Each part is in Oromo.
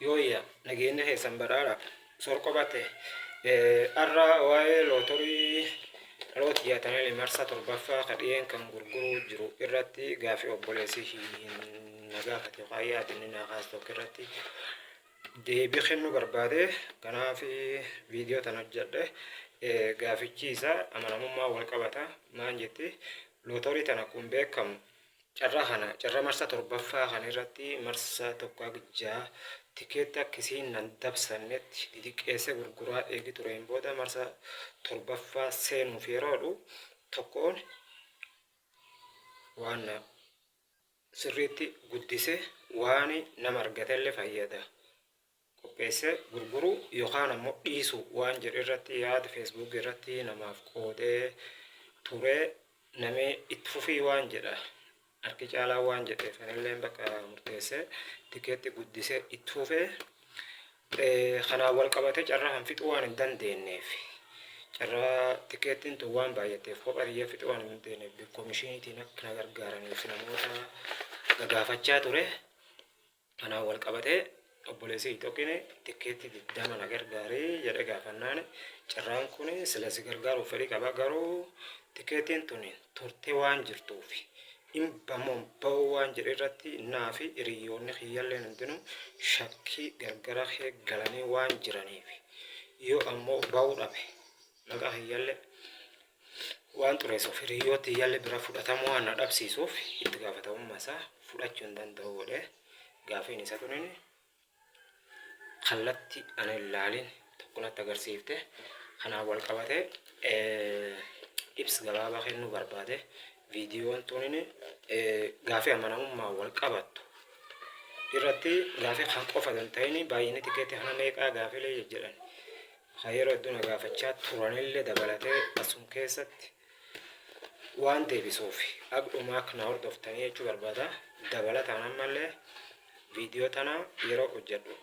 Yooyyaa nageenya keessan badhaadha. Sor qabate har'a waa'ee lootorii dhaloota jaatanii marsaa torbaffaa kadhiyeen kan gurguruu jiru irratti gaafii obboleessi na gaafate yookaan yaadni na kaase tokko irratti deebii kennuu barbaade. Kanaaf viidiyoo tan hojjedhe. Gaafichi isaa amanamummaa wal qabata. Maan jetti? Lootorii tana kun beekamu carraa kana, carraa marsaa torbaffaa kana irratti marsaa tokko haga ja'a tikeetti akka isiin nan dabsannetti didiqqeessee gurguraa eegi tureen booda marsaa torbaffaa seenuuf yeroo jedhu tokkoon waan sirriitti guddise, waan nama argatellee fayyada qopheessee gurguruu yookaan ammoo dhiisuu waan jedhu irratti yaada Facebook irratti namaaf qoodee ture. Namni itti fufii waan jedha, harki caalaa waan jedheef anillee bakka murteessee tikeetti guddisee itti fufee. Kanaan wal qabatee carraa kan fixuu waan hin dandeenyeef, carraa tikeettiin tun waan baay'atteef kopha biyya fixuu waan hin dandeenyeef, koomishiniitiin akka na gargaaraniif namoota gagaafachaa ture. Kanaan wal qabatee obboleessi tokkin tikeetti 20 na gargaarii jedhe gaafannaan, carraan kun sila si gargaaruuf fedhii qaba, garuu tikeettiin tun turtee waan jirtuuf hin bamoon ba'uu waan jedhe irratti naa fi hiriyoonni kiyyalleen hundinuu shakkii gargara kee galanii waan jiraniif, yoo ammoo ba'uu dhabe maqaa kiyyallee waan xureessuuf hiriyoota kiyyallee bira fudhatamuu waan na dhabsiisuuf itti gaafatamummaa isaa fudhachuu hin danda'u godhe. Gaafiin isa tunin kallatti ana hin laalin tokko natti agarsiifte. Kanaan wal qabatee ibsa gabaabaa kennuu barbaade. Viidiyoon tunin gaafii amanamummaa wal qabattu irratti gaafii kan qofa hin ta'in, baay'inni tikeetii kana meeqaa gaafiilee jedhan kan yeroo hedduu na gaafachaa turanillee dabalatee asum keessatti waan deebisuuf hagdhumaa akka na hordoftanii jechuu barbaada. Dabalataan ammallee viidiyoo tana yeroo hojjedhu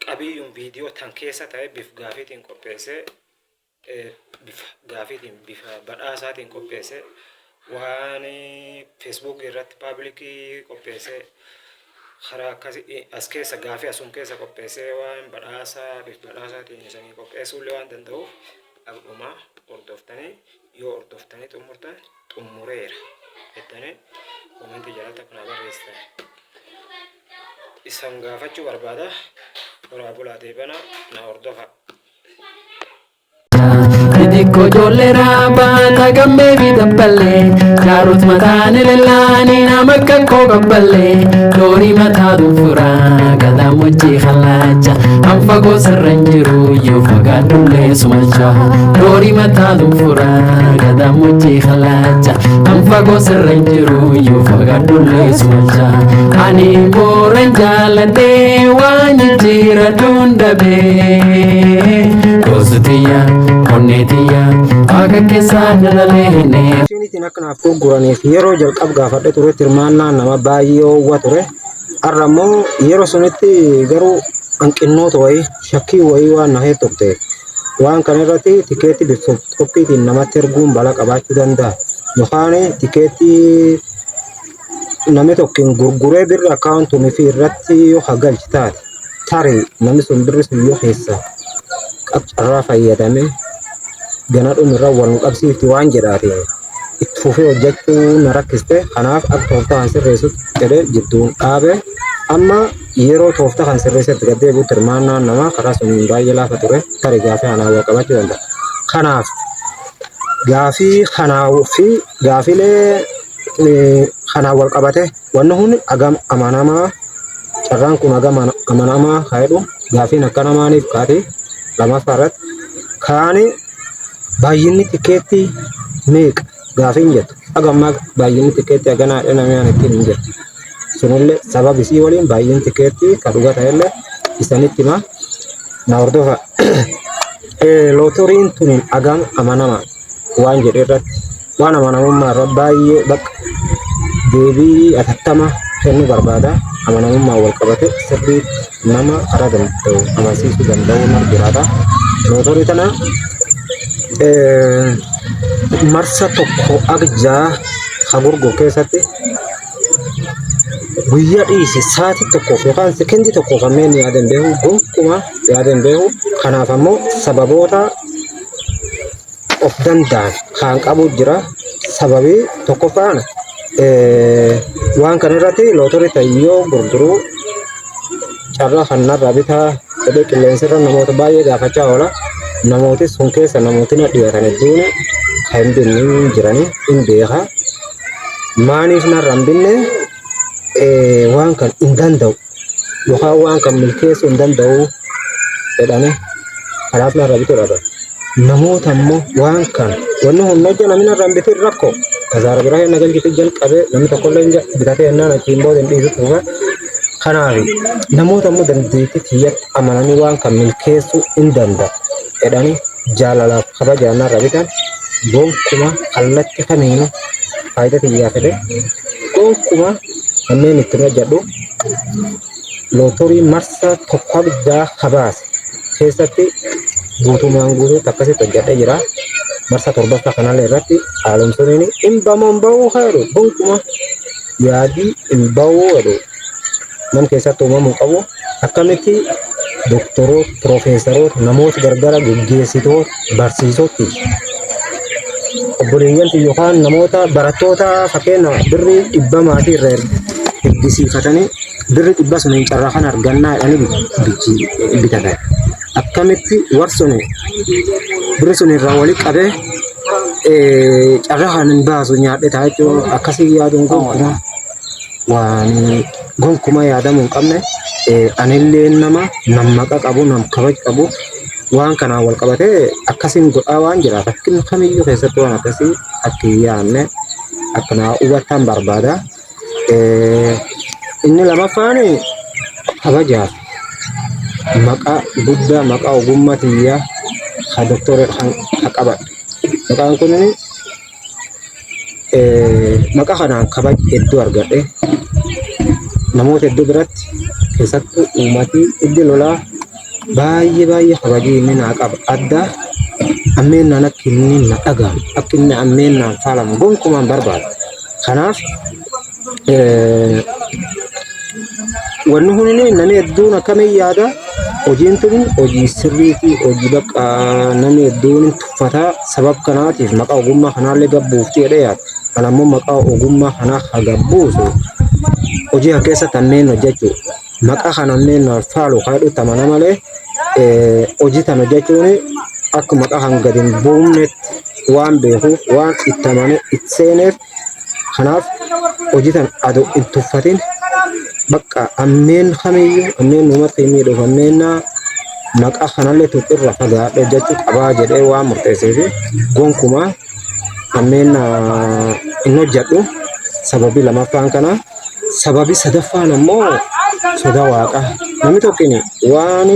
qabiyyuun viidiyoo tan keessa ta'e bif gaafiitiin qopheessee, bifa gaafiitiin, bifa badhaasaatiin qopheessee, waan Facebook irratti public qopheessee, karaa akkasii as keessa gaafii asum keessa qopheessee waan badhaasaa bifa badhaasaatiin isanii qopheessuullee waan danda'uuf hagdhumaa hordoftanii, yoo hordoftanii xumurtan xumureera jettanii koomentii jalatti akka naa barreessitan isan gaafachuu barbaada. Horaa bulaa, deebana na hordofa. Xixiqqoo ijoollee raabaa tagammee fi dabballee jaarot mataan elellaanii nama akka koo qabballee loorii mataa dunfuraa gadaamoojjii halaacha an fagoo sirra hin jiru yoo fagaadhullee sumalcha loorii mataa dunfuraa gadaamoojjii halaacha an fagoo sirra hin jiru yoo fagaadhullee sumalcha ani booran jaaladhee waan jijjiiradhuun dhabee goosutiyya onneetiyya waaqa keessaa nalaleene. Ishiniitiin akka naaf gurguraniif yeroo jalqab gaafadhe turetti hirmaannaan nama baay'ee hoowwa ture. Har'a immoo yeroo sunitti garuu hanqinnoota wayii, shakkii wayii waan na turte. Waan kana irratti tikeetti bifa qophiitiin namatti erguun balaa qabaachuu danda'a. Yookaan tikeettii namni tokko gurguree birri akkaawuntuunii fi irratti yoo hagalchi taate, tarii namni sun birri sun yoo keessa carraa fayyadame gana dhumirra wal nu qabsiifti waan jedhaatiin itti fufee hojjechuu na rakkiste. Kanaaf akka tooftaa kan sirreessutti jedhee jidduun dhaabe. Amma yeroo tooftaa kan sirreessetti gad deebi'utti hirmaannaan namaa karaa suniin baay'ee laafa ture. Tarii gaafii kanaan wal qabachuu danda'a. Kanaaf gaafii kanaa fi gaafiilee kanaan wal qabate, wanni kun hagam amanamaa, carraan kun hagam amanamaa haa jedhu gaafiin akka namaaniif kaati. Lamaffaa irratti kaani baay'inni tikeettii meeqa gaafiin jettu, haga ammaa baay'inni tikeettii haganaa namni aan ittiin hin jiru. Sunillee sababa isii waliin baay'inni tikeettii ka dhuga ta'ellee isanitti hima, na hordofa. Lootoriin tun hagam amanama waan jedhe irratti, waan amanamummaa irra baay'ee bakka deebii atattama kennuu barbaada. Amanamummaa wal qabate sirriitti nama karaa danda'u amansiisuu danda'u nar jiraata. Lootorii tana marsa tokko aga ja'a ka gurguru keessatti Guyyaa dhiisi, sa'aatii tokkoof yookaan sekendii tokkoof ammeen yaadan beeku, gonkumaa yaadan beeku. Kanaaf ammoo sababoota of danda'an kan qabu jira. Sababii tokkoffaan, waan kana irratti lootorii tayyoo gurguruu carraa kanarraa bitaa jedhee qilleensarra namoota baay'ee gaafachaa oola. Namooti sun keessa namooti na dhiyaatan hedduun kan hin binne jiranii hin beeka. Maaliif narra hin binne? Waan kan hin danda'u yookaan waan kan milkeessuu hin danda'u jedhanii kanaaf narra bituu dhaban. Namoota ammoo waan kan wanni humna hojja namni narra hin bitin rakkoo kasaara biraa hin galchite jalqabee namni tokkollee hin bitatee jennaan achiin booda hin dhiisu tuufa. Kanaaf namoota ammoo dandeettii tiyyatti amananii waan kan milkeessuu hin danda'u jedhanii jaalalaaf kabajaan narra bitan, gonkuma kallatti kamiinuu faayidaa tiyyaa fedhe gonkuma kanneen ittiin hojjedhu lootorii marsaa tokko guddaa kabaase keessatti guutumaan guutuutti akkasitti hojjedhee jira. Marsaa torbaffaa kanallee irratti haalomsuun hin bamoo hin ba'uu jedhu, gonkuma yaadii hin ba'uu jedhu nam keessatti uumamuu qabu. Akkamitti doktoroota, piroofeesaroota, namoota gargara geggeessitoota, barsiisoti, obboleeyyan yookaan namoota barattoota, fakkeenya birrii 100 maatii irra ergisiifatanii birrii 100 sun carraa kan argannaa jedhanii bitatan. Akkamitti warri sun birri sun irraa walitti qabee carraa kan hin baasu nyaadhe ta'a jechuun akkasii yaaduun gonkumaa waan gonkumaa yaadamuu hin qabne. Anillee nama nammaqa qabu, nam kabaj qabu, waan kanaan wal qabatee akkasiin godhaa waan jira fakkiin kamiyyuu keessatti waan akkasii akka hin yaadne akka naa hubattan barbaada. Inni lamaffaan kabajaaf maqaa guddaa, maqaa ogummaa tiyyaa ka doktora kan qabadhe. Maqaan kun, maqaa kanaan kabaja hedduu argadhe. Namoota hedduu biratti, keessattuu uummatii hiddi lolaa baay'ee baay'ee kabajii inni naa qaba. Adda ammeenaan akka inni na dhagahamu, akka inni ammeenaan faalamu gonkumaan barbaadu. Kanaaf wanni kun namni hedduun akkamiin yaada, hojiin tun hojii sirrii fi hojii bakka namni hedduun tuffataa, sabab kanaatiif maqaa ogummaa kanaallee gabbuufti jedhee yaada. Kan ammoo maqaa ogummaa kanaa ha gabbuusu hojii kan keessatti ammeen hojjechuu maqaa kana ammeen faalu kan jedhutti amana malee, hojii tan hojjechuun akka maqaa kan gadi hin buufnetti waan beekuuf, waan itti amanee itti seeneef. Kanaaf hojii tan adoo hin tuffatin bakka ammeen kamiyyuu, ammeen uummata miidhuuf, ammeen maqaa kanallee tuqirra fagaadhe hojjechuu qabaa jedhee waan murteesseef gonkumaa ammeen hin hojjedhu. Sababii lamaffaan kana. Sababii sadaffaan ammoo soda waaqaa. Namni tokko waan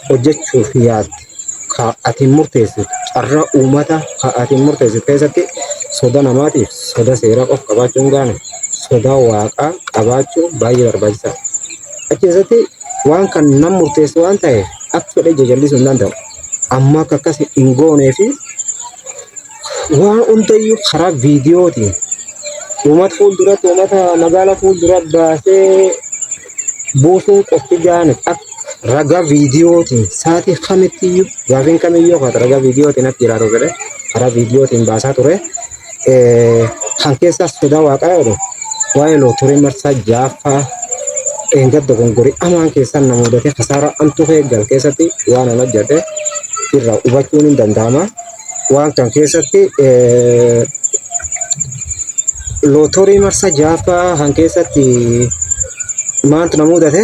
hojjechuuf yaadde ka ati murteessitu, carraa uummata ka ati murteessitu keessatti soda namaatiif soda seeraa qofa qabaachuun gaane, soda waaqaa qabaachuu baay'ee barbaachisaadha. Achi keessatti waan kan nam murteessu waan ta'eef akka fedhe jajallisuu hin danda'u. Amma akka akkas hin goonee fi waan hundayyuu karaa viidiyootiin uummata fuulduratti, uummata magaalaa fuuldura baasee buusuun qofti gaane, akka ragaa viidiyootiin sa'aatii kamittiyyuu gaafiin kamiyyuu kan ragaa viidiyootiin akka jiraatu fedhe karaa viidiyootiin baasaa ture. Kan keessaas sodaa waaqaa jedhu waa'ee lootorii marsaa jaaffaa eengadda gongorii amaan keessan na mudate, kasaaraa amtuu eeggal keessatti waan an hojjedhe irraa hubachuun hin danda'ama. Waan kan keessatti lootorii marsaa jaaffaa kan keessatti maantu na mudate?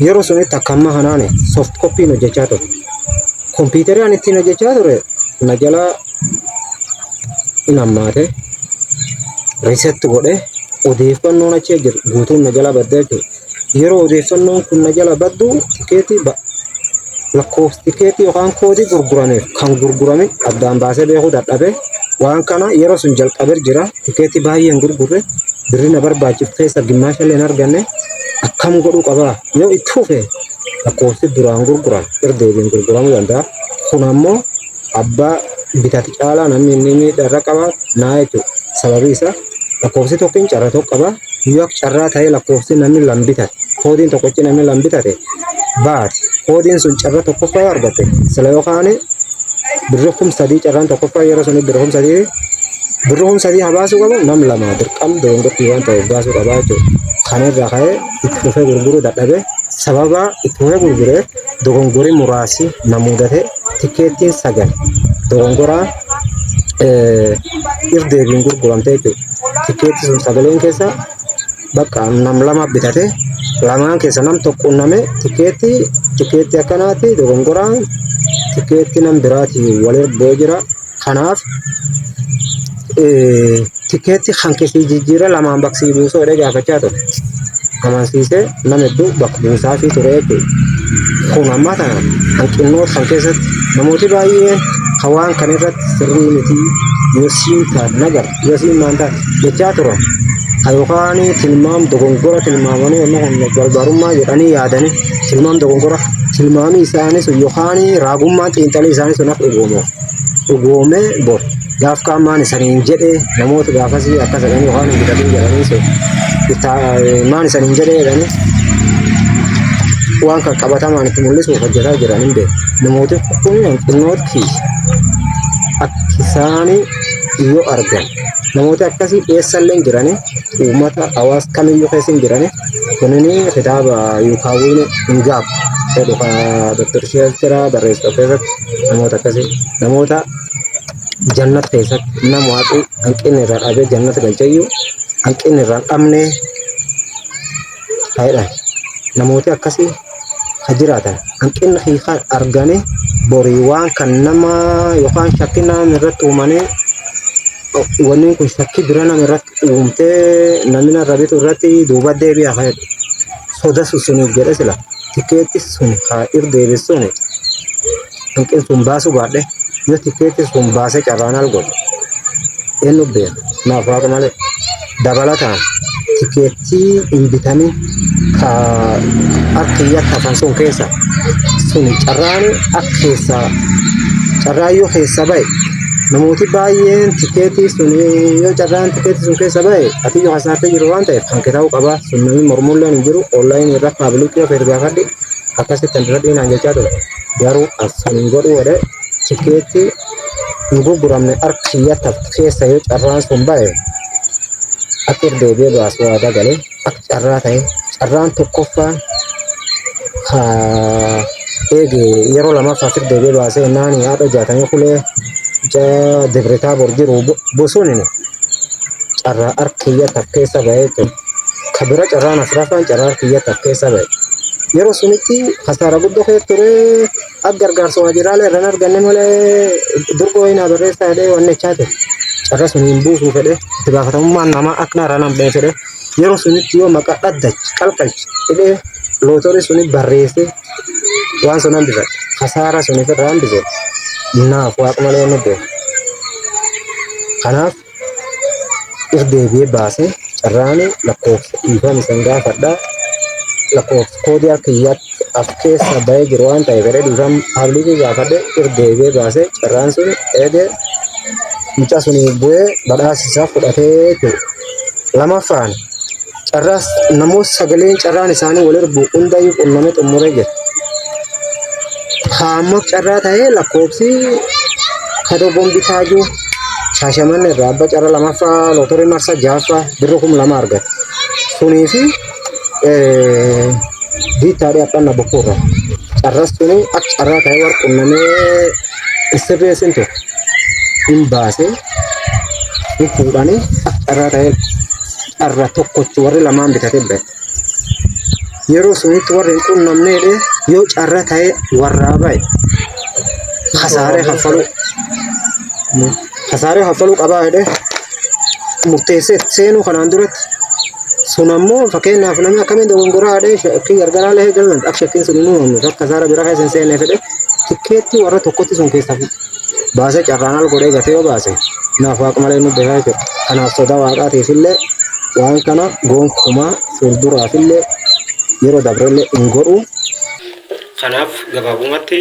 Yeroo sunitti akka ammaa kanaani soft copy'n hojjechaa ture. Kompiitarri ani ittiin hojjechaa ture na jalaa hin hammaate, reset godhe, odeeffannoon achi jiru guutuun na jala badde jechuudha. Yeroo odeeffannoon kun na jala baddu tikeetii lakkoofsi tikeetii yookaan koodii gurgurameef kan gurgurame addaan baasee beekuu dadhabe. Waan kana yeroo sun jalqabee jira, tikeetii baay'ee hin gurgurre, birri na barbaachiftu keessa gimmaasha illee hin arganne. Akkam godhuu qabaa? Yoo itti fufe lakkoofsi duraan gurguran irra deebiin gurguramuu danda'a. Kun ammoo abbaa bitate caalaa namni inni miidhaa irra qaba naa jechuudha. Sababii isaa Lakkoofsi tokkoon carraa tokko qaba. Yoo akka carraa ta'ee lakkoofsi namni lama bitate, koodiin tokkochi namni lama bitate baate, koodiin sun carraa tokkoffaa yoo argatte sila yookaan birri 3000, carraan tokkoffaa yeroo suni birri 3000, birri 3000 haa baasuu qabu nam lama dirqam dogongortii waan ta'eef baasuu qabaa jechuudha. Kana irraa ka'ee itti fufee gurguruu dadhabe. Sababa itti fufee gurguree dogongorii muraasi na mudate, tikeettiin 9 dogongoraa irdeebiin gurguramte jechuudha. Tikeettii sun sagaleen keessa bakka nam lama bitate, lamaan keessa nam tokko qunname, tikeettii akkanaatti dogongoraan tikeettii nam biraatii walir bu'ee jira. Kanaaf tikeettii kan keessi jijjiirra lamaan baksii buusuu jedhee gaafachaa ture. Amansiisee nama hedduu bakka buusaafii ture jechuudha. Kun ammaa tana hanqinnoota kan keessatti namooti baay'een kan waan kana irratti sirrii miti, yoo siin taate nagar yoo siin maan taate jechaa turan. Kan yookaan tilmaam dogongora tilmaamanii wanni kun barbaarummaa jedhanii yaadanii tilmaam dogongora tilmaamii isaanii sun yookaan raagummaan xiinxalii isaanii sun akka dhugoomuuf dhugoomee bor gaaf kaan maan isaniin jedhee namoota gaafasii akkas jedhanii yookaan hin bitatin jedhanii sun maan isaniin jedhee jedhanii waan kan qabatamaan itti mul'isuuf hojjetaa jiran hin beeku. Namooti kun hanqinooti akka isaanii yoo argan namooti akkasii eessallee hin jiranii, uummata hawaasa kamiyyuu keessa hin jiranii. Kunini kitaaba Yuukaawwiin hin gaabbu jedhu kan Dr. Sheeltiraa barreessu keessatti namoota akkasii, namoota jannat keessatti nama waaqni hanqinni irraa dhabee jannata galcheyyuu hanqinni irraa hin dhabne ta'edha. Namooti akkasii ka jiraatan hanqinni hiikaan arganii borii waan kan nama yookaan shakkii nama irratti uumanii, wanni kun shakkii bira nama irratti uumtee namni narra bitu irratti duuba deebi'a fayyadu. Soda suniif jedhe sila tikeetti sun haa irdeebisuun hanqin sun baasuu baadhe, yoo tikeetti sun baasee carraan al godhe eenyu beeka, naaf waaqa malee. Dabalataan tikeettii hin bitamin ka harkiyyatti hafan sun keessa sun carraan akka keessaa carraa yoo keessa ba'e, namooti baay'een tikeetii sun yoo carraan tikeetii sun keessa ba'e ati yoo hasaartee jiru waan ta'eef kan kitaabuu qaba sun namni mormulleen hin jiru. Onlaayinii irra paabilikii of gaafadhi akkasitti kan dura naan jechaa ture, garuu as sun hin godhu godhe tikeetii hin gurguramne harkiyyatti haftu keessa yoo carraan sun ba'e akka irra deebi'ee baasu waadaa galee, akka carraa ta'e carraan tokkoffaan eege yeroo lamaffaaf irra deebi'ee baasee naani haadha 60 kulee Debre Taabor jiru bosuun carraa harkiyyatti haf keessa ba'ee jechuudha. Ka bira carraan afuraffaan carraa harkiyyatti haf keessa ba'e. Yeroo sunitti kasaara guddoo keessa ture, akka gargaarsa waajjiraalee irraan arganne malee durgoo wayinaa barreessaa jedhee wanni jechaa ture. Carra sun hin buusuu fedhe, itti gaafatamummaan namaa akka narraa nam'ee fedhe, yeroo sunitti yoo maqaa dhaddachi qalqalchi jedhee lootorii suni barreessee waan sun hambifadhe. Kasaara sun ofirraa hambise naaf waaqa malee inni beeku. Kanaaf irra deebi'ee baasee carraan lakkoofsa dhiifama isan gaafadha. Lakkoofsa koodii harka kiyyaatti as keessa ba'ee jiru waan ta'eef fedhee dhiifama paablikii gaafadhe, irra deebi'ee baasee carraan sun eegee mucaa sun bu'ee badhaasa isaa fudhatee jechuudha. Lamaffaan carraas namoota sagaleen carraan isaanii wal ergu hundayyuu qunnamee xumuree jira. Haammoo carraa ta'ee lakkoofsi kadoggoon bitaa jiru Shaashamanne irraa abba carraa lamaffaa lootorii marsaa ja'affaa birri 2000 argate. Sunii fi diittaadhee abbaan bokkuu irraa. Carras suni akka carraa ta'ee war qunnamee sirreessin ture. Hin baasee hin fuudhanii akka carraa ta'ee carra tokkochi warri lamaan bitatee ba'e. Yeroo sunitti warri hin qunnamneedhe yoo carra ta'ee warraa ba'e kasaaree kaffaluu qabaa jedhee murteessee seenuu kanaan duratti sun ammoo fakkeenyaaf namni akkamiin dogongoraa jedhee shakkii gargaraa lee galan akka shakkiin sun hin uumamne, akka kasaara bira keessa hin seenne fedhe tikkeettii warra tokkotti sun keessaa baasee carraan al godhee gatee yoo baase naaf waaqa malee nu beekaa jechuudha. Kanaaf sodaa waaqaatiif illee waan kana gonkumaa fuulduraaf illee yeroo dabrellee hin godhu. Kanaaf gabaabumatti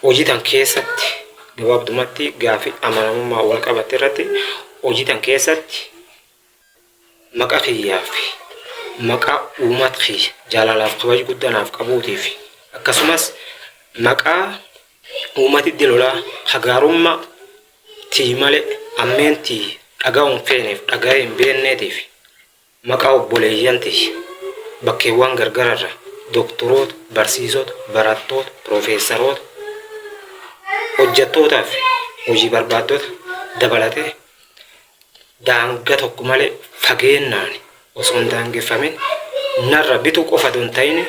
hojii tan keessatti gabaabdumatti gaafii amanamummaa wal qabatte irratti Hojii tan keessatti maqaa kiyyaa fi maqaa uummata kiyya jaalalaaf kabaja guddaa naaf qabuutiif akkasumas maqaa uummati dilolaa hagaarummaa tii malee ammeen tii dhaga'uun feeneef dhaga'ee hin beekneetiif maqaa obboleeyyan tiyya bakkeewwan gargararra doktoroota, barsiisota, barattoota, piroofeesaroota, hojjettootaa fi hojii barbaaddota dabalatee daanga tokko malee fageennaan osoo hin daangeffamin narra bituu qofa osoo hin ta'in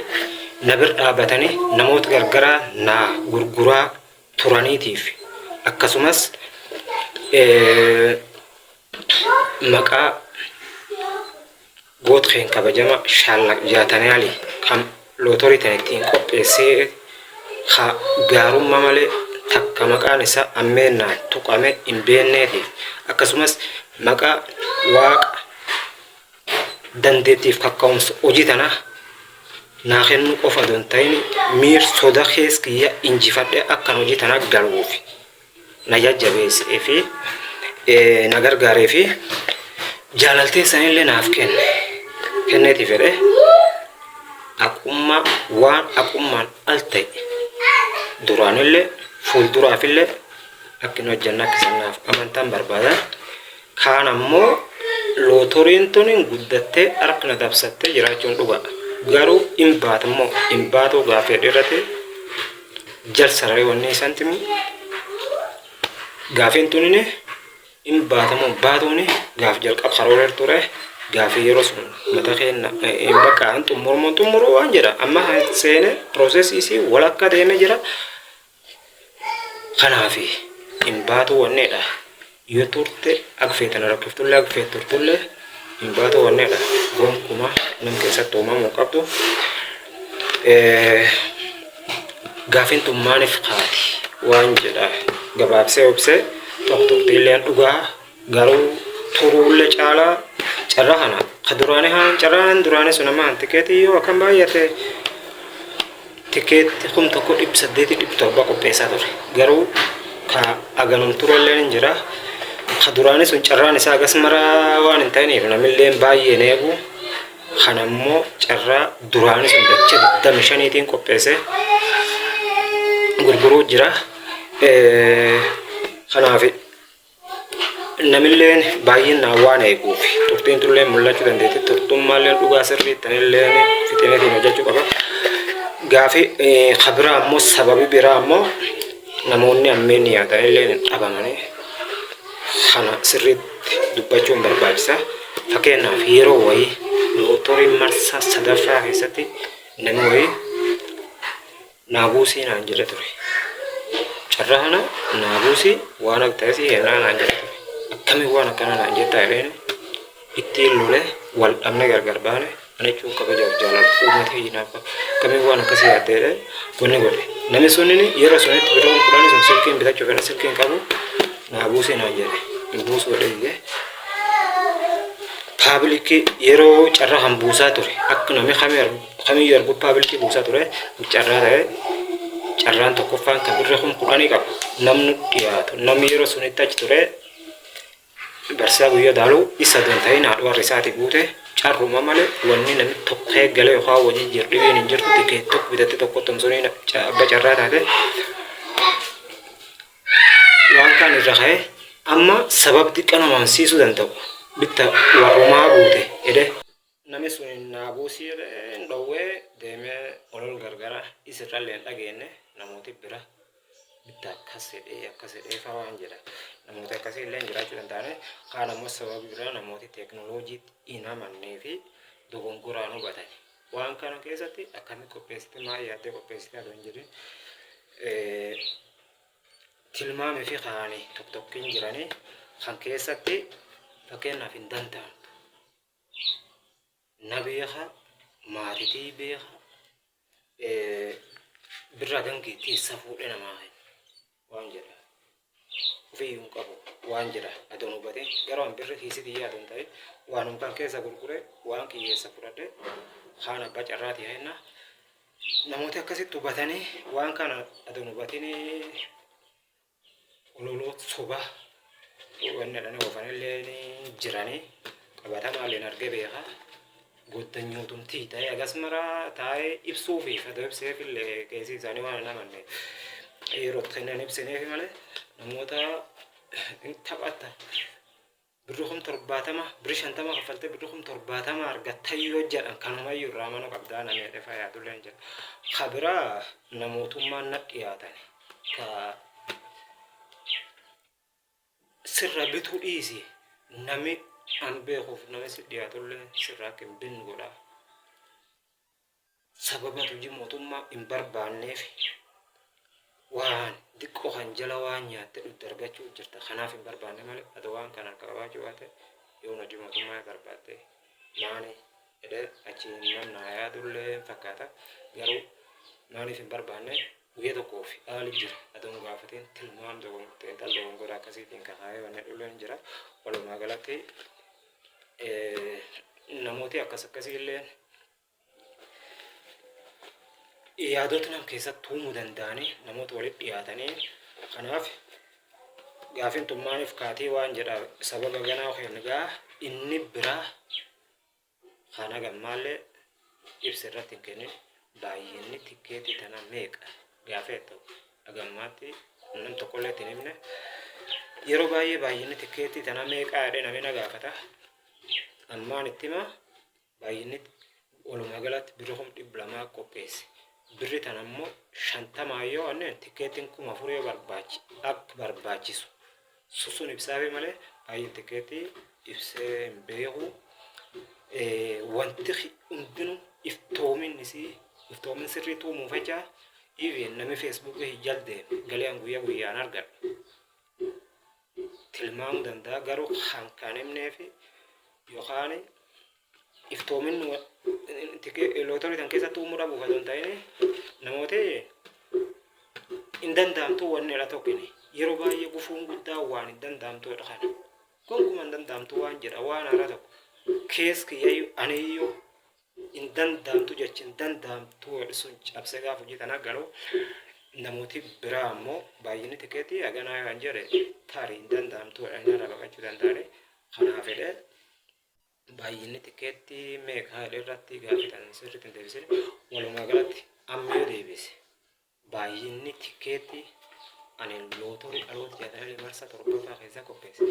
na bira dhaabatanii namoota gargaraa naa gurguraa turaniitiif akkasumas maqaa gootkeen kabajama Shaallaq Jaatanaali kan lootorii tan ittiin qopheessee ka gaarummaa malee takka maqaan isaa ammeennaan tuqame hin beekneetiif akkasumas maqaa Waaqa dandeettiif kakka'umsa hojii tanaa naa kennuu qofa osoo hin ta'in miir soda keessa kiyya injifadhee akkan hojii tanaa galuuf na jajjabeessee fi na gargaaree fi jaalaltee sanillee naaf kenne kenneeti fedhe aqummaa waan aqummaan al ta'e duraanillee fuulduraafillee akka hin hojjanne akka isaan naaf amantaan barbaadan. Kaan ammoo lootoriin tun guddattee harka na dabsattee jiraachuun dhuga. Garuu hin baatu immoo hin baatu gaaffii irratti jal sararee wanni isaan timu gaafiin tunini hin baatamu baatuuni gaaf jalqab karoora ture gaafii yeroo sun mata keenya hin bakka hin xumurmu xumuru waan jedha amma seene piroosesii isii walakka deemee jira. Kanaaf hin baatu wanneedha. Yoo turte akka feetan rakkiftullee akka feet turtullee hin baatu wanneedha. Gonkumaa nam keessatti uumamuu qabdu. Gaafiin tun maaliif kaati waan jedha gabaabsee obsee tokko turtiillee dhugaa garuu turuullee caalaa carraa kana ka duraanii haan carraan duraanii sun amma tikeetii yoo akkam baay'ate tikeetti 1807 qopheessaa ture. Garuu ka aganum turellee hin jira. Ka duraanii sun carraan isaa agas maraa waan hin ta'iniif namillee baay'een eegu. Kana immoo carraa duraanii sun dachee 25tiin qopheesse gurguruu jira. Kanaaf namilleen baay'inaan waan eeguuf turtiin tullee mul'achuu dandeetti. Turtummaallee dhugaa sirrii tanillee fixeetiin hojjechuu qaba. Gaafi ka biraa ammoo sababi biraa ammoo namoonni ammeen yaadanillee hin dhabamanii kana sirriitti dubbachuun barbaachisa. Fakkeenyaaf yeroo wayii lootorii marsaa sadaffaa keessatti namni wayii naabuusii naan jedhe ture. Carraa kana naabuusii waan akka ta'es kennaa naan jedhe ture. Akkamiin waan akkanaa naan jettaa jedheen ittiin lolee wal dhabne gargar baane ana jechuun kabajaaf jaalala uummata kiyyaaf akkamiin waan akkasii yaaddee jedhee wanni godhe. Namni sunini yeroo sunitti biroon kudhanii sun silkiin bitachuu fedha silkiin qabu naabuusii naan jedhe. Hin buusuu jedhee didee. Paabilikii yeroo carraa kan buusaa ture akka namni kamiyyuu argu paabilikii buusaa ture carraa ta'e carraan tokkoffaan kan birrii 10,000 qabu namni dhiyaatu namni yeroo sunitti achi ture barsiisaa guyyaa daaluu isa don ta'in haadha warri isaati guute carruma malee wanni namni tokko eegalee yookaan wajjin jiru dhibeen hin jirtu tikeet tokko bitatte tokko tomsonii abba carraa taate waan kaan irra ka'e amma sabab xiqqaa nama amansiisuu danda'u bitta warrumaa guute jedhe. Namni sun naabuusii jedhee hin dhowwee deemee olol gargara isirrallee hin dhageenye namooti bira bitta akkas jedhee akkas jedhee fa'aa waan jedha. Namooti akkasii illee jiraachuu danda'ani. Kaan ammoo sababi biraa namooti teekinooloojiitti hin amannee fi dogongoraan hubatan. Waan kana keessatti akkamitti qopheessite maal yaaddee qopheessite adoo hin jedhin tilmaamii fi kaanii tokko tokkiin jiranii kan keessatti fakkeenyaaf hin danda'amtu. Na beeka, maatitii beeka, birraa gangeettii eessa fuudhee namaa kenna waan jedha. Ofiiyyuu hin qabu waan jedha adoon hubatee garuu an birri kiisii kiyyaa adoon ta'e waanum kan keessa gurgure waan kiyyeessa fudhadhe kaan abbaa carraatii kenna. Namooti akkasitti hubatanii waan kana adoon hubatinii ololoo sobaa Wanni jedhanii oofanillee jiranii qabatamaallee argee beeka. Goddanyootumtii ta'ee agas maraa taa'ee ibsuufi fedha ibseefillee keessi isaanii waan hin amanne yeroo kennan ibsineefi malee namoota hin taphata. Birri 70,000, birri 50 kaffaltee birri 70,000 argatta yoo jedhan kanumayyuu irraa mana qabdaa namni jedhee fayyadullee hin jira. Ka biraa namootummaan na dhiyaatan ka sirra bituu dhiisi, nami an beekuuf nami si dhiyaatullee sirra akka hin binnu godha. Sababa hojii mootummaa hin barbaanneef waan diqqoo kan jala waan nyaatte dhugde argachuu jirta. Kanaaf hin barbaanne malee ati waan kana harka qabaachuu baate yoon hojii mootummaa barbaadde maani jedhee achi namna yaadullee hin fakkaata. Garuu maaliif hin barbaanne? Guyya tokkoof haali jira aduun gaafatiin tilmaam xiinxal dogongora akkasiitiin kakaa'ee wanni dhulleen jira. Walumaa galatti namooti akkas akkasii illee yaadota nam keessatti uumuu danda'anii namoota walitti dhiyaatanii. Kanaaf gaafin tun maaliif kaatii waan jedha sababa ganaa kengaa inni biraa kana gammaallee ibsa irratti hin kennin. Baay'inni tikkeetii tana meeqa gaafee ta'u hagammaatti nam tokkollee itti hin himne. Yeroo baay'ee baay'inni tikkeetii tana meeqaa jedhee namni na gaafata. Ammaan itti hima, baay'inni walumaa galatti birri 200,000 qopheesse. Birri tana immoo 50 yoo anneen tikkeettiin 4,000 yoo barbaachi akka barbaachisu susun ibsaafi malee baay'een tikkeettii ibsee hin beeku. Wanti hundinuu iftoominni isii iftoomin sirrii tuumuuf jecha even namni Feesbuukii jal deeme galee an guyyaa guyyaan argadhu tilmaamuu danda'a. Garuu kan kan himneefi yookaan iftoomin lootorii tan keessatti uumuu dhabuuf otoo hin ta'in namooti hin danda'amtu wanni dha tokkini. Yeroo baay'ee gufuun guddaa waan hin danda'amtuudha, kana gonkumaa hin danda'amtu waan jedha. Waan haaraa tokko kees kiyyayyuu aniyyuu hin danda'amtu jechi hin danda'amtu sun cabsee gaafa hojii tana galu, namooti biraa ammoo baay'inni tikeetii haganaa kan jedhe tarii hin danda'amtu jedhanii irraa baqachuu danda'ani. Kanaaf jedhee baay'inni tikeettii meeqa jedhee irratti gaafii tan sirriitti hin deebisin. Walumaa galatti amma yoo deebise, baay'inni tikeettii ani lootorii dhaloota 62 marsaa 7ffaa keessaa qopheesse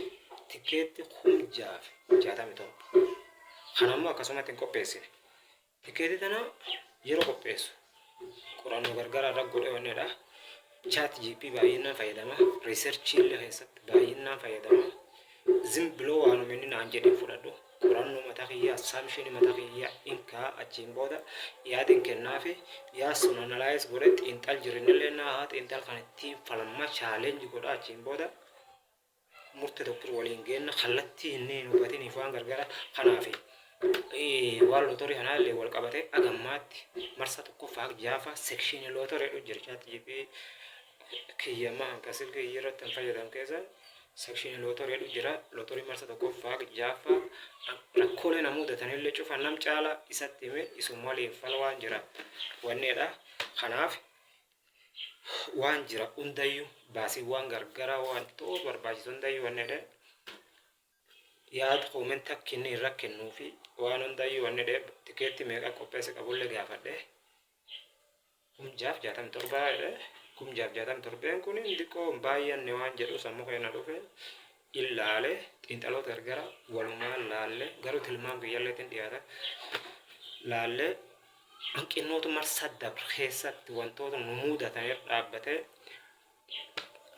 tikeetti 6,067. Kana ammoo akkasumatti hin qopheessine. Tikeetii tana yeroo qopheessu qorannoo gargaraa irra godhee wannedha. ChatGPT baay'inaan fayyadama. Researchii illee keessatti baay'inaan fayyadama. Zim biloo waanuma inni naan jedheen fudhadhu. Qorannoo mataa kiyyaa, assumption mataa kiyyaa inkaa achiin booda yaadin kennaafi yaa sun analyze godhe xiinxal jirinillee naa haa xiinxal kan ittiin falma challenge godha. Achiin booda murte tokko waliin geenna kallattii inni hin hubatiniif waan gargara. Kanaaf waan lootorii kanaa illee wal qabate agammaatti marsaa 1ffaa 6ffaa section lootorii jedhu jira. ChatGPT kiyyamaa hanka silkii irratti hin fayyadamu keessa section lootorii jedhu jira. Lootorii marsaa 1ffaa 6ffaa rakkoolee na mudatanillee cufa nam caala isatti hime isum waliin fala waan jira wanneedha. Kanaaf waan jira hundayyuu, baasiiwwan gargaraa wantoota barbaachisu hundayyuu wanneedha. Yaada comment akka inni irra kennuu fi waan hundayyuu wanneedha. Tikeetti meeqa qopheesse qabullee gaafadhe. 6,067 jedhe. 6,067 kun xiqqoo baay'anne waan jedhu sammuu keenya dhufe ilaale. Xiinxaloota gargara walumaan laalle, garuu tilmaam kiyyalleetiin dhiyaata laalle. Hanqinoota marsaa dabre keessatti wantoota nu mudatan irra dhaabbatee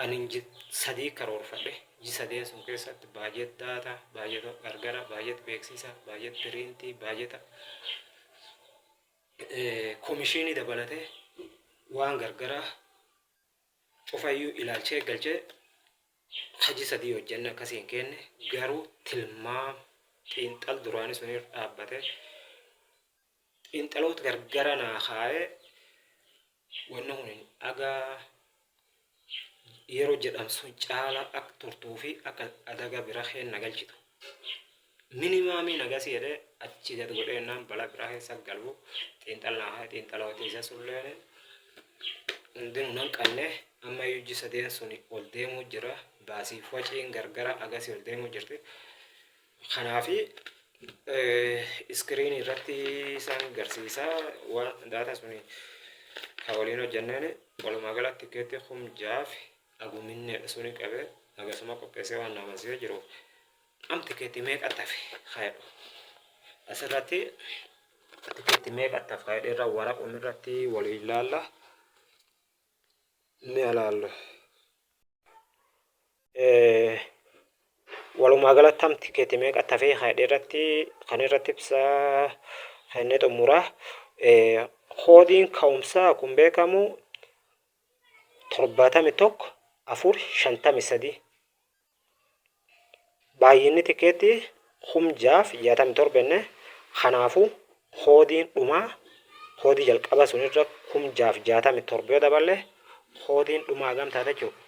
ani 3 karoorfadhe. Ji 3n sun keessatti budget data, baajeta gargara, baajeta beeksisa, baajeta printii, baajeta komishinii dabalatee waan gargaraa cufayyuu ilaalchee galchee haji 3 hojjenne akkasii hin kenne. Garuu tilmaam xiinxal duraanii sun irra dhaabbate xiinxaloota gargara naa kaa'ee wanni kun agaa yeroo jedhamsu caala akka turtuu fi akka adaga bira keenna galchitu minimumii nagasii jedhee achi gad godhee naan balaa biraa keessa galu xiinxal naa kaa'e. Xiinxaloota isa sulleen hundinuu nan qanne. Amma iyyuu ji 3n sun ol deemuu jira. Baasiif waciin gargara agasii ol deemuu jirti. Kanaafi iskiriinii irratti isaan garsiisa waan daataa suni kan waliin hojjenneen. Walumaa galatti tikeetii 6000 aguminneedha suni qabee agasuma qopheessee waan naamansiisee jiru. Am tikeetii meeqa tafe kaayedhu asirratti, tikeetii meeqa tafe kaayedhu irra waraqum irratti waliin ilaalla. Ni ilaallu. Walumaa galatti am tikeetii meeqa tafee kaayedhu irratti kan irratti ibsaa kennee xumuraa. Koodiin ka'umsaa kun beekamu 71 4 53. Baay'inni tikeetii 6067 jenne. Kanaafuu koodiin dhumaa koodii jalqaba sunirra 6067 yoo daballe, koodiin dhumaa hagam taata jechuudha?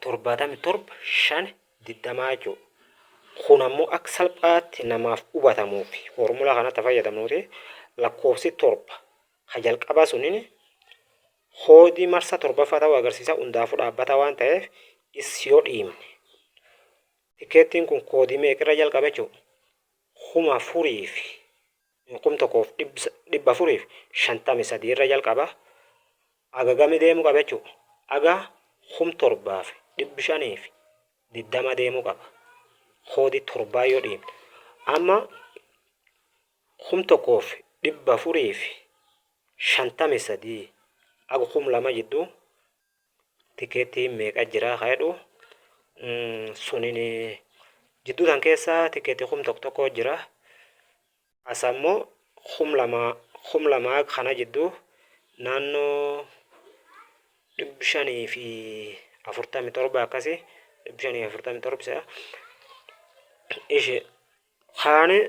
77 5 20 jechuudha. Kun ammoo akka salphaatti namaaf hubatamuuf foormulaa kanatti fayyadamnuuti. Lakkoofsi 7 ka jalqaba suniin koodii marsa torbaffaa ta'uu agarsiisa. Hundaafuu dhaabbata waan ta'eef is yoo dhiibne, tikeettiin kun koodii meeqirra jalqabe jechuudha? 4000 fi 1453 irra jalqaba. Agagami deemuu qaba jechuudha? Aga 7520 deemuu qaba. Koodii torbaa yoo dhiibne, amma 1453 aga 2000 jidduu tikeettii meeqa jira ka jedhu sunin jidduu tan keessa tikeettii 1000 tokko jira. As ammoo 2000, 2000 kana jidduu naannoo 547 akkasii, 547 se'a. Ishi kaani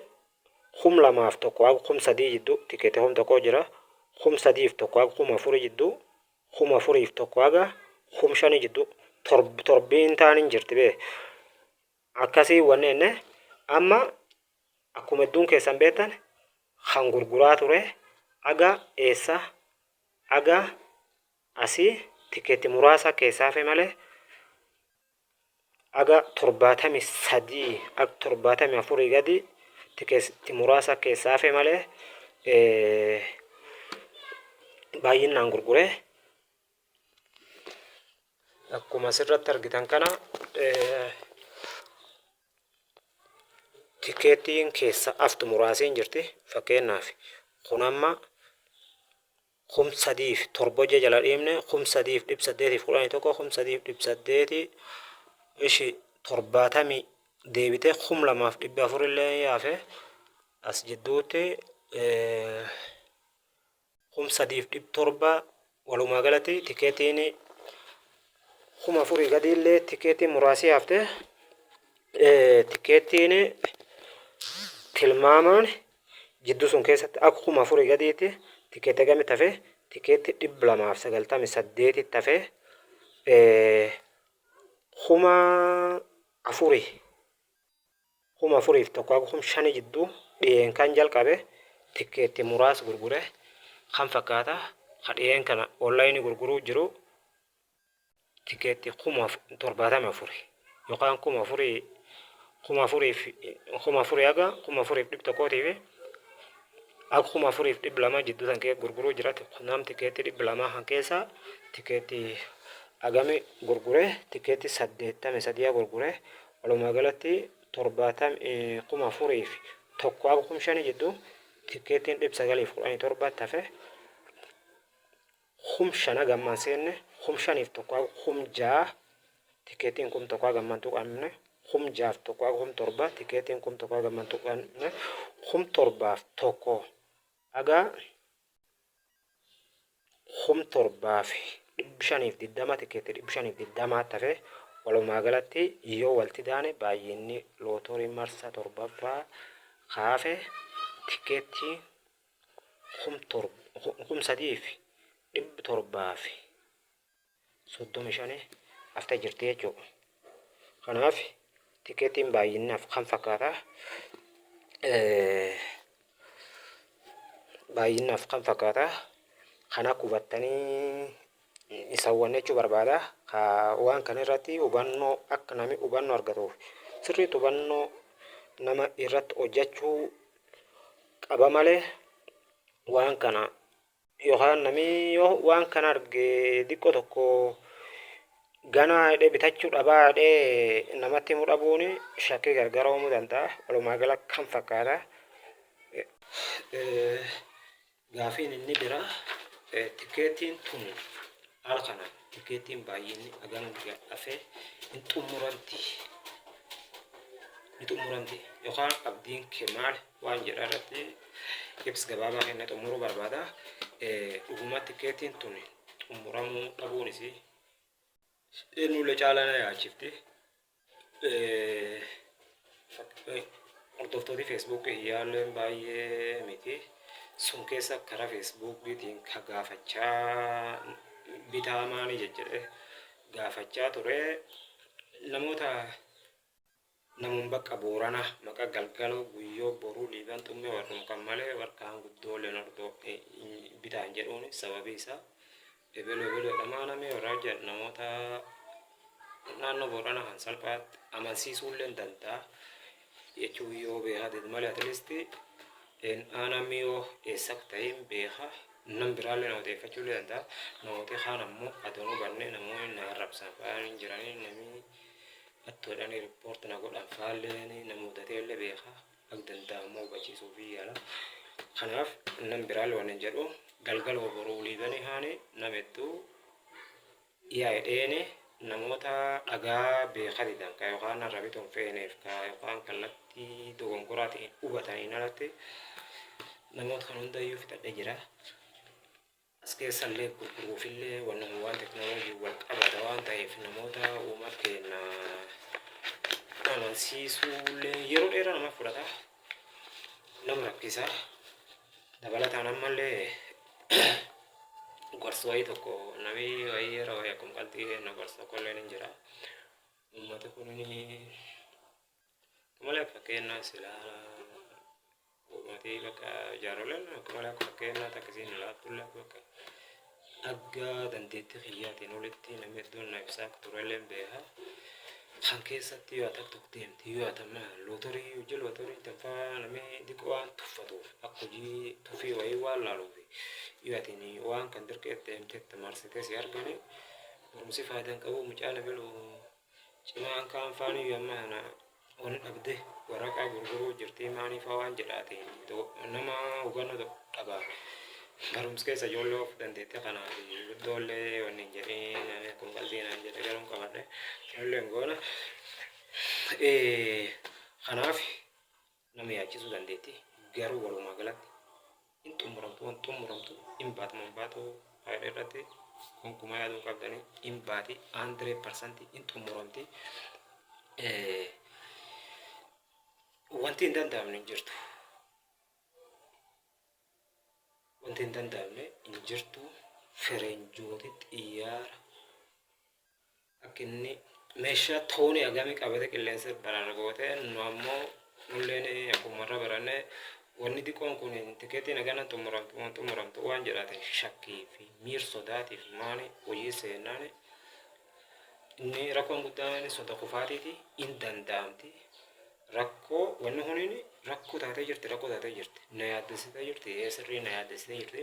2001 haga 3000 jidduu tikeetii 1000 jira. 3001 haga 4000 jidduu, 4001 haga 5000 jidduu torbiin ta'an jirti bee. Akkasii wanni enne amma akkuma hedduun keessan beektan kan gurguraa ture aga eessa aga asii tikeetti muraasa keessaa hafe malee aga 73 aga 74 gadi tikeetti muraasa keessaa hafe malee baay'inaan gurgure. Akkuma asirratti argitan kana tikeettiin keessa aftu muraasiin jirti. Fakkeenyaaf kun amma 3007 hojja jala dhiibne, 3811, 3800 ishi torbaatamii deebitee 2400 illee yaafe. As jidduutti 3700. Walumaa galatti tikeetiin 4000 gadi illee tikeetiin muraasii hafte. Tikeetiin tilmaamaan jidduu sun keessatti akka 4000 gadiitti tikeetii gami tafe? Tikeetii 298 tafe. 4000, 4001 haga 5000 jidduu dhiyeen kan jalqabe tikeetti muraas gurgure kan fakkaata. Ka dhiyeen kana onlaayinii gurguruu jiru tikeetti 74,000 yookaan 4000, 4000 4000 haga 4100 fi haga 4200 jidduu san kee gurguruu jira. Nam tikeetti 200 kan keessa tikeetti agami gurgure? Tikeetti 83 gurgure. Walumaa galatti 4001 haga 5000 jidduu tikeettiin 917 tafe. 5000 gammaan seenne, 5001 haga 6000 tikeettiin 1000 haga gammaan tuqamne, 6001 haga 7000 tikeettiin 1000 haga gammaan tuqamne, 7001 haga 7520 tikeetti 520 tafe. Walumaa galatti yoo walti daane, baay'inni lootorii marsa torbaffaa kaafe tikeettii 3735 haftee jirti jechuudha. Kanaaf tikeettiin baay'inaaf kan fakkaata. Baay'inaaf kan fakkaata. Kana hubattanii Isa jechuu barbaada. Waan kana irratti hubannoo akka namni hubannoo argatuuf sirriitti hubannoo nama irratti hojjechuu qaba malee, waan kana yookaan namni yoo waan kana arge xiqqoo tokko ganaa hidhee bitachuu dhabaa hidhee namatti himuu dhabuun shakkii gargar uumuu danda'a. Walumaa gala kan fakkaata. Gaafiin inni biraa, tikeetiin tun haala kanaan tikeetiin baay'inni hagam hafee hin xumuramti, ni xumuramti yookaan abdiin kee maal waan jedha irratti ibsa gabaabaa kennee xumuruu barbaada. Dhuguma tikeetiin tun xumuramuu dhabuunis eenyullee caalaa na yaachifti. Hordoftooti Feesbuukii hiyyaalleen baay'ee miti. Sun keessa karaa Feesbuukiitiin ka gaafachaa bitaa maanii jejjedhe gaafachaa ture. Namoota namuun bakka Booranaa maqaa Galgaloo, Guyyoo, Boruu, Liiban, Xummee warruma kan malee warqaan guddooleen hordoo bitaan jedhuun sababii isaa ebelu ebelu jedhamaa namni warra hojjetu namoota naannoo Booranaa kan salphaatti amansiisuullee hin danda'a jechuu yoo beekaa did malee, at least aanaa miyoo eessa akka ta'e hin beeka. Nam biraallee na odeeffachuu illee danda'a. Namooti kaan ammoo adoon hubanne namoonni na arrabsan fa'aa hin jiranii, namni attoodhaan report na godhan fa'aallee na mudatee illee beeka. Akka danda'amu hubachiisuu fi yaala. Kanaaf nam biraallee waan hin jedhu, Galgaloo, Boruu, Liibanii haani nam hedduu yaa'edheeni namoota dhagaa beekaa didan ka yookaan narra bituun feeneef ka yookaan kallattii dogongoraatiin hubataniin alatti namoota kan hundayyuu fixadhee jira. As keessallee gurguruufillee wanni waan teknooloojii wal qabata waan ta'eef, namoota uummata keenya amansiisuullee yeroo dheeraa nama fudhata. Nama rakkisa. Dabalataan ammallee gorsa wayii tokko namni wayii yeroo wayii akkuma qalxii kenna gorsa tokkollee ni jira. Uummati kun malee akka fakkeenyaa silaa uummati bakka jaaroleen akka malee akka fakkeenyaa akkasiin ilaaltullee bakka akka dandeettii kiyyaatiin olitti namni hedduun na ibsaa akka turellee beeka. Kan keessatti yoo ati tokko deemte, yoo ati amma lootorii, hojii lootorii tanfaa namni xiqqoo waan tuffatuuf, akka hojii tuffii wayii waan laaluuf, yoo ati waan kan dirqee deemtetti marsitee si argani barumsi faayidaan qabu mucaan ebalu cimaan kaan faanii yoo amma kana wani dhabde waraqaa gurguruu jirtii maanii faa waan jedhaati nama hubannoo tokko qaba. Barumsa keessa ijoollee of dandeette kanaaf guddoollee wanni hin jedhiin, ani akkuma qalbii naan jedhe garuu hin qabadhe ijoollee hin goona. Kanaaf nama yaachisuu dandeetti, garuu walumaa galatti hin xumuramtu, waan xumuramtu hin baatuma hin baatu faayidaa irratti gonkumaa yaaduu qabdanii hin baati, 100% hin xumuramti. Wanti hin danda'amne hin jirtu. Wanti hin danda'amne hin jirtu. Ferenjooti xiyyaara akka inni meeshaa toonii hagamii qabate qilleensa barara goote, nu ammoo nulleen akkuma irra baranne wanni xiqqoon kun tikeetiin hagana xumuramtu waan xumuramtu waan jedhaate shakkii fi miir sodaatiif maani hojii seennaani inni rakkoon guddaan soda kufaatiiti hin danda'amti. Rakkoo wanni kuniin rakkoo taatee jirti, rakkoo taatee jirti, na yaaddessitee jirti, sirrii na yaaddessitee jirti.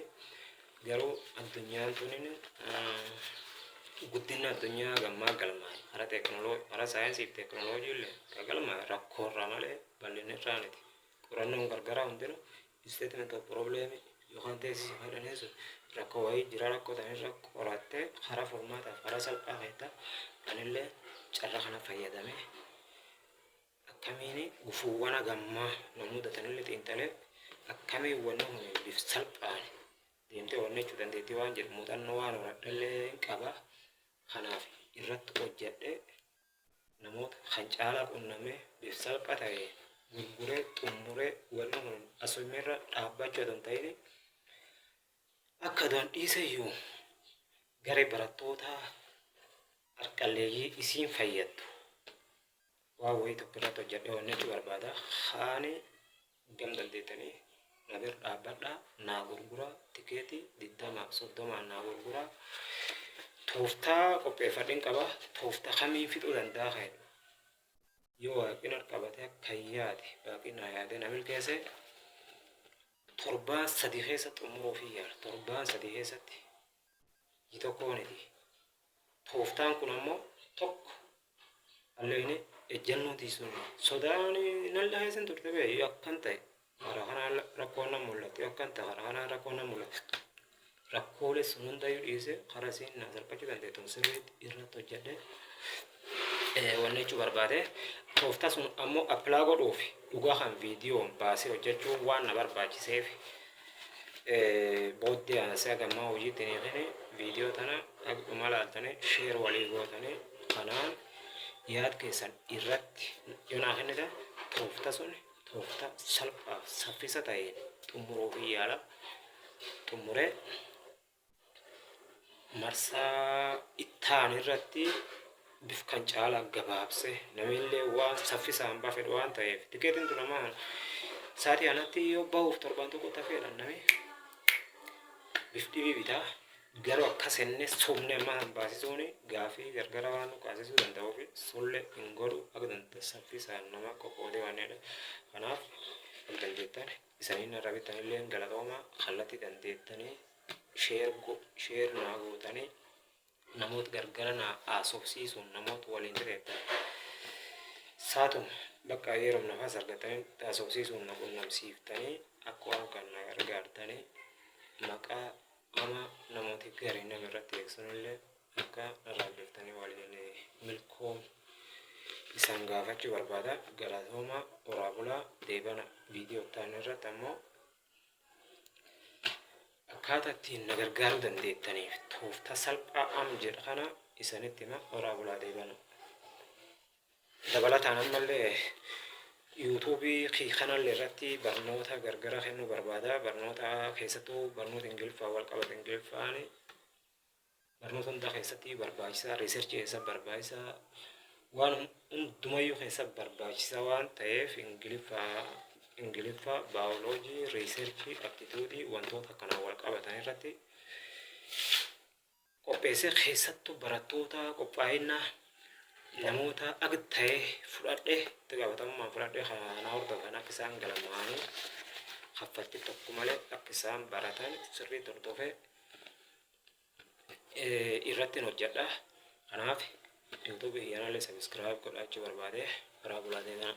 Garuu addunyaan tuniin guddina addunyaa gammaa galmaa'e karaa teekinooloojii, karaa saayinsii fi teekinooloojii illee ka galmaa'e rakkoorraa malee bal'inni irraa miti. Qorannoon gargaraa hundinuu statement of problem yookaan teessisa fedhanii sun rakkoo wayii jira, rakkoo tanirra qorattee karaa furmaataaf karaa salphaa keetta. Anillee carraa kana fayyadamee akkamiin gufuuwwan hagammaa na mudatanillee xiinxalee akkamiin wanni kun bifa salphaan deemtee wanni jechuu dandeettii waan jedhu muuxannoo waan horadhellee hin qaba. Kanaaf irratti hojjedhee namoota kan caalaa qunnamee bifa salphaa ta'e gurguree xumuree wanni kun asumirra dhaabbachuu otoo hin ta'in akka aduun dhiiseyyuu garee barattoota harqalleeyyii isiin fayyaddu waan wayii tokko irratti hojjedhee wanni jechuu barbaada. Haani gam dandeettanii na bira dhaabbadhaa, naa gurguraa, tikeetii 20 30 naa gurguraa. Tooftaa qopheeffadhin qaba. Tooftaa kamiin fixuu danda'a kan jedhu. Yoo waaqni qabate akka yaade waaqni na yaade na milkeesse, torbaan 3 keessa xumuruuf yaala. Torbaan 3 keessatti, ji tokkooniti. Tooftaan kun ammoo tokko alleeni ejjennoo tiisuun sodaan nan laheessin turte bee. Yoo akkan ta'e karaa kanaan rakkoon nan mul'atti, yoo akkan ta'e karaa kanaan rakkoon nan mul'atti. Rakkoolee sun hundayyuu dhiisee karaa isiin na salphachuu dandeettu sirriitti irratti hojjedhe wanni jechuu barbaade. Tooftaa sun ammoo apply godhuuf dhugaa kan viidiyoon baasee hojjechuu waan na barbaachiseef, booddee aansee hagammaa hojiitti hin hiikini. Viidiyoo tana dhuma laaltanii share walii gootanii kanaan yaad keessan irratti yoo naa kennitan, toofta sun toofta salphaaf saffisa ta'een xumuruu fi yaala. Xumuree marsaa ittaan irratti bif kan caala gabaabse namillee waan saffisaan bafedhu waan ta'eef, tikeetiin tun amma sa'aatii kanatti yoo bahuuf torbaan tokko tafeedha, nami bif dhibii bitaa. Garuu akkas inni sobne amma kan baasisuun gaafii gargara waan nu kaasisuu danda'uuf sulle hin godhu. Akka dandeettan saffisaan nama qoqqoodee waan jedhe. Kanaaf akka dandeettan isaniin irra bittanillee galatooma. Kallattii dandeettanii share naa gootanii namoota gargara naa haasofsiisuun namoota waliin jireettan saatuma bakka yeroo nafaas argatanii haasofsiisuun na qunnamsiiftanii akka waan kan na gargaartanii maqaa ama namooti garii nama irratti eegsanillee akka narraa beektanii waliin milkoom isaan gaafachuu barbaada. Galatooma, horaa bulaa, deebana. Viidiyoo ta'an irratti ammoo akkaataa ittiin na gargaaruu dandeettaniif tooftaa salphaa am jedha kana isanitti hima. Horaa bulaa, deebana. Dabalataan ammallee yuutuubii kanallee irratti barnoota gargara kennuu barbaada. Barnoota keessattuu barnoota Ingiliffaa wal qabate. Ingiliffaan barnoota hundaa keessatti barbaachisaa, research keessa barbaachisaa, waan hundumayyuu keessa barbaachisaa waan ta'eef, Ingiliffaa, baayoloojii, research, aptitude, wantoota kanaan wal qabatan irratti qopheessee, keessattuu barattoota qophaa'ina namoota ag ta'e fudhadhe, itti gaafatamummaan fudhadhe kana hordofan akka isaan galmaa'anii kaffaltii tokko malee akka isaan baratan sirriitti hordofee irratti hojjedha. Kanaaf yuutuubii kiyyanallee subscribe godhachuu barbaade. Karaa bulaatee kana.